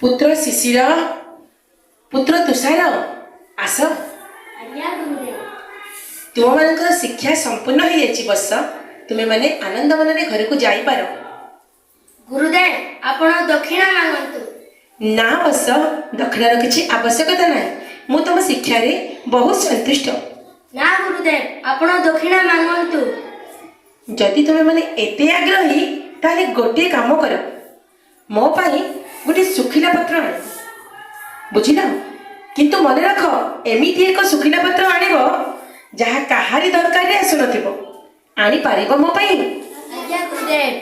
ପୁତ୍ର ଶିଶିର, ପୁତ୍ର ତୁଷାର, ଆସ। ଆଜ୍ଞା ଗୁରୁଦେବ। ତୁମମାନଙ୍କର ଶିକ୍ଷା ସମ୍ପୂର୍ଣ୍ଣ ହୋଇଯାଇଛି ବତ୍ସ। ତୁମେମାନେ ଆନନ୍ଦ ମନରେ ଘରକୁ ଯାଇପାର। ଗୁରୁଦେବ, ଆପଣ ଦକ୍ଷିଣା ମାଗନ୍ତୁ। ନା ବତ୍ସ, ଦକ୍ଷିଣାର କିଛି ଆବଶ୍ୟକତା ନାହିଁ। ମୁଁ ତୁମ ଶିକ୍ଷାରେ ବହୁତ ସନ୍ତୁଷ୍ଟ। ନା ଗୁରୁଦେବ, ଆପଣ ଦକ୍ଷିଣା ମାଗନ୍ତୁ। ଯଦି ତୁମେମାନେ ଏତେ ଆଗ୍ରହୀ, ତାହେଲେ ଗୋଟିଏ କାମ କର, ମୋ ପାଇଁ ଗୋଟିଏ ଶୁଖିଲା ପତ୍ର ଆଣ, ବୁଝିଲ? କିନ୍ତୁ ମନେ ରଖ, ଏମିତି ଏକ ଶୁଖିଲା ପତ୍ର ଆଣିବ ଯାହା କାହାରି ଦରକାରରେ ଆସୁନଥିବ। ଆଣିପାରିବ ମୋ ପାଇଁ? ଆଜ୍ଞା ଗୁରୁଦେବ।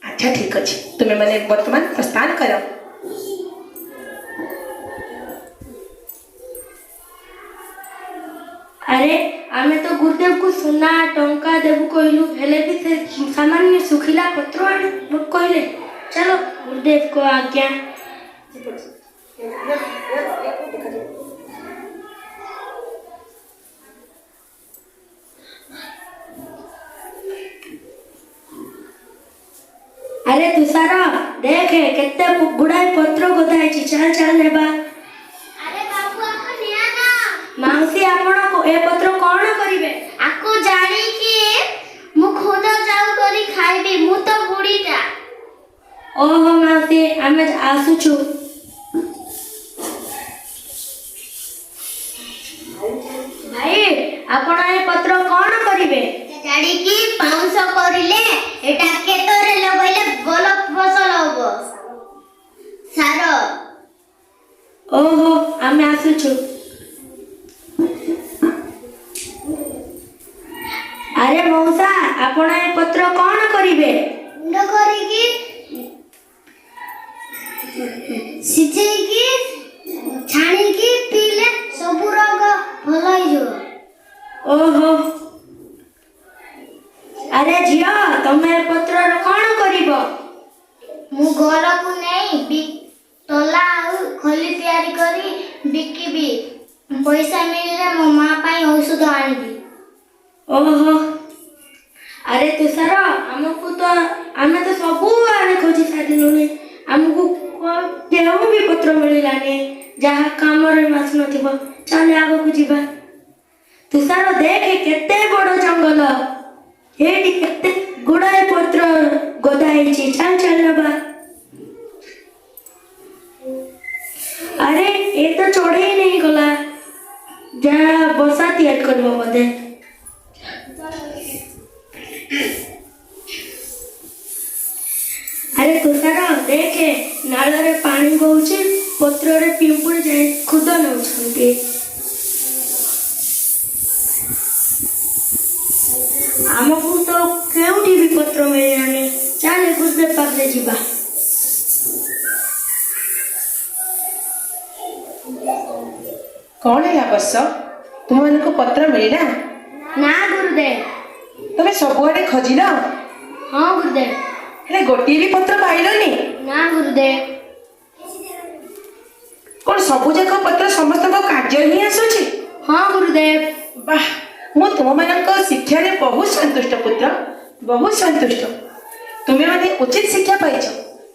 ଆଚ୍ଛା, ଠିକ ଅଛି। ତୁମେମାନେ ବର୍ତ୍ତମାନ ପ୍ରସ୍ଥାନ କର। ଆରେ, ଆମେ ତ ଗୁରୁଦେବକୁ ସୁନା ଟଙ୍କା ଦେବୁ କହିଲୁ, ହେଲେ ବି ସେ ସାମାନ୍ୟ ଶୁଖିଲା ପତ୍ର ଆଣି କହିଲେ। ଚାଲ, ଗୁରୁଦେବଙ୍କ ଆଜ୍ଞା। ଆରେ ତୁଷାର, ଦେଖେ କେତେ ଗୁଡାଏ ପତ୍ର ଗଦା ହେଇଛି। ଚାଲ ଚାଲ, ନେବା। ଆରେ ବାବୁ, ଆକୁ ନିଅ ନା। ମାଉସୀ, ଆପଣ ଏ ପତ୍ର କଣ କରିବେ? ଆକୁ ଜାଳିକି ମୁଁ ଖୁଦ ଯାଉ କରି ଖାଇବି। ମୁଁ ତ ବୁଢୀଟା। ଓହୋ ମାଉସୀ, ଆମେ ଆସୁଛୁ। ଭାଇ, ଆପଣ ଏ ପତ୍ର କଣ କରିବେ? ଜାଳିକି ପାଉଁଶ କରିଲେ ଏଟା କ୍ଷେତରେ ଲଗାଇଲେ ଭଲ ଫସଲ ହବ, ସାର। ଓହୋ, ଆମେ ଆସୁଛୁ। ଆରେ ମଉସା, ଆପଣ ଏ ପତ୍ର କଣ କରିବେ? ଗୁଣ୍ଡ କରିକି ସିଝେଇକି ଛାଣିକି ପିଇଲେ ସବୁ ରୋଗ ଭଲ ହେଇଯିବ। ଓହୋ। ଆରେ ଝିଅ, ତମେ ଏ ପତ୍ରର କଣ କରିବ? ମୁଁ ଘରକୁ ନେଇ ଟଲା ଆଉ ଖଲି ତିଆରି କରି ବିକିବି। ପଇସା ମିଳିଲେ ମୋ ମା ପାଇଁ ଔଷଧ ଆଣିବି। ଓହୋ। ଆରେ ତୁଷାର, ଆମକୁ ତ ଆମେ ତ ସବୁ ଆଡ଼େ ଖୋଜି ସାରିଲୁଣି, ଆମକୁ କେଉଁ ବି ପତ୍ର ମିଳିଲାନି ଯାହା କାମରେ ଆସୁନଥିବ। ଚାଲ, ଆଗକୁ ଯିବା। ତୁଷାର, ଦେଖେ କେତେ ବଡ଼ ଜଙ୍ଗଲ। ଏଇଠି କେତେ ଗୁଡ଼ାଏ ପତ୍ର ଗଦା ହେଇଛି। ଚାଲ ଚାଲ, ନେବା। ଆରେ, ଏ ତ ଚଢ଼େଇ ନେଇଗଲା, ଯାହା ବସା ତିଆରି କରିବ ବୋଧେ। ଆରେ ତୁଷାର, ଦେଖେ ନାଳରେ ପାଣି ବହୁଛି, ପତ୍ରରେ ପିମ୍ପୁଡ଼ି ଯାଇ ଖୁଦ ନେଉଛନ୍ତି। ଆମକୁ ତ କେଉଁଠି ବି ପତ୍ର ମିଳିଲାନି। ଚାଲ, ଗୁରୁଦେବ ପାଖରେ ଯିବା। କ'ଣ ହେଲା ବତ୍ସ, ତୁମମାନଙ୍କୁ ପତ୍ର ମିଳିଲା? ନା ଗୁରୁଦେବ। ତମେ ସବୁଆଡ଼େ ଖୋଜିଲ? ହଁ ଗୁରୁଦେବ। ହେଲେ ଗୋଟିଏ ବି ପତ୍ର ପାଇଲନି? ନା ଗୁରୁଦେବ। କ'ଣ ସବୁ ଯାକ ପତ୍ର ସମସ୍ତଙ୍କ କାର୍ଯ୍ୟରେ ହିଁ ଆସୁଛି? ହଁ ଗୁରୁଦେବ। ବାহ, ମୁଁ ତୁମମାନଙ୍କ ଶିକ୍ଷାରେ ବହୁତ ସନ୍ତୁଷ୍ଟ ପୁତ୍ର, ବହୁତ ସନ୍ତୁଷ୍ଟ। ତୁମେମାନେ ଉଚିତ ଶିକ୍ଷା ପାଇଛ।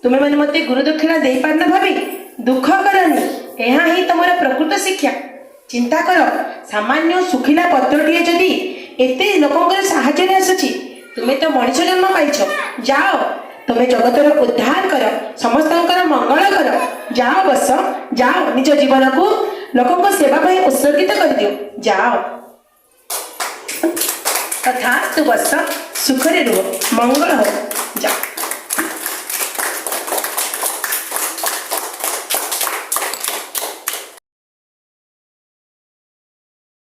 ତୁମେମାନେ ମୋତେ ଗୁରୁ ଦକ୍ଷିଣା ଦେଇପାରୁନ ଭାବି ଦୁଃଖ କରନି। ଏହା ହିଁ ତୁମର ପ୍ରକୃତ ଶିକ୍ଷା। ଚିନ୍ତା କର, ସାମାନ୍ୟ ଶୁଖିଲା ପତ୍ରଟିଏ ଯଦି ଏତେ ଲୋକଙ୍କର ସାହାଯ୍ୟରେ ଆସୁଛି, ତୁମେ ତ ମଣିଷ ଜନ୍ମ ପାଇଛ। ଯାଅ, ତୁମେ ଜଗତର ଉଦ୍ଧାର କର, ସମସ୍ତଙ୍କର ମଙ୍ଗଳ କର। ଯାଅ ବସ, ଯାଅ, ନିଜ ଜୀବନକୁ ଲୋକଙ୍କ ସେବା ପାଇଁ ଉତ୍ସର୍ଗିତ କରିଦିଅ, ଯାଅ। ତଥାସ୍ତୁ ବତ୍ସ, ସୁଖରେ ରୁହ, ମଙ୍ଗଳ ହଉ।